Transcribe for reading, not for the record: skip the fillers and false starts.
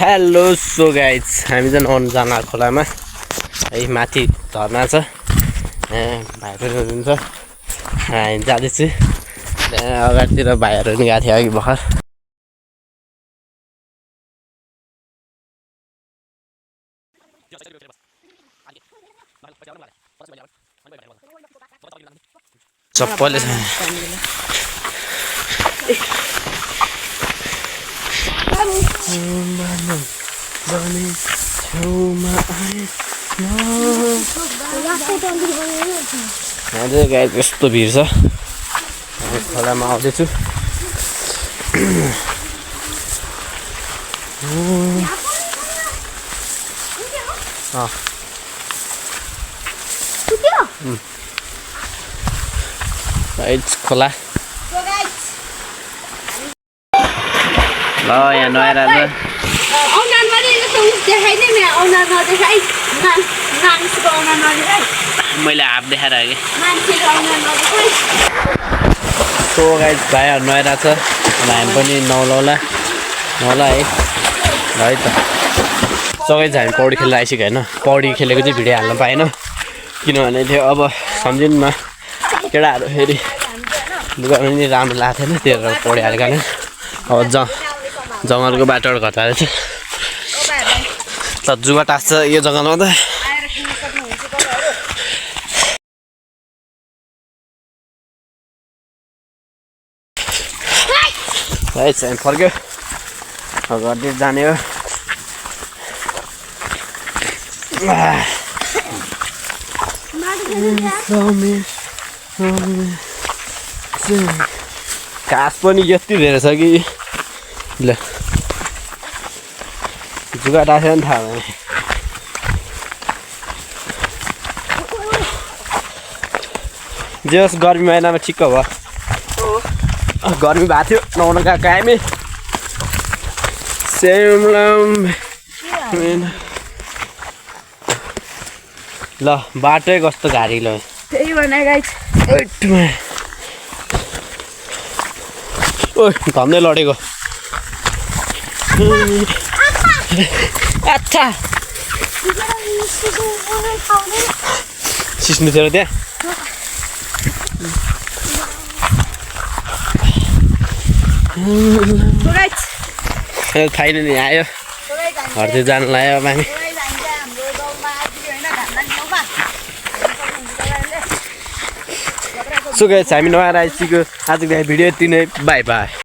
Hello so guys हामी चाहिँ अन्जना खोलामा है माथि झर्ना छ भाइहरू हुनुहुन्छ हामी जाँदैछु अगाडितिर भाइहरू पनि गएको थियो अघि भर्खर चप्पल गाइस यस्तो भिड छ खोलामा आउँदैछु खोला ल यहाँ नुहाएर मैले हाफ देखाएर कि सो गाइस भाइहरू नुहाएर छ हामी पनि नौलाउला है है त सो गाइस हामी पौडी खेल्न आइसक्यो होइन पौडी खेलेको चाहिँ भिडियो हाल्न पाएन किनभने त्यो अब सम्झिनमा केटाहरू फेरि लुगा पनि राम्रो लाग्थेन त्यही भएर पौडी हालेको नि अब जङ्गलको बाटोबाट घटाएर चाहिँ त जुवा टाँस्छ यो जग्गामा त है चाहिँ फर्क्यो घरतिर जाने हो घाँस पनि यति धेरै छ कि ल जुगा टाँसेर नि थाहा भयो जे होस् गर्मी महिनामा ठिक्क भयो गर्मी भएको थियो नुहाउन गएको हामी ल बाटै कस्तो गाडीलो त्यही भने गाइस ओ घम्दै लडेको अच्छा सिस्नु थियो त्यहाँ फाइनली आयो घरतिर जानु लाग्यो अब हामी सो गाइस हामी नुहाएर आइसक्यो आजको भिडियो यति नै बाई बाई।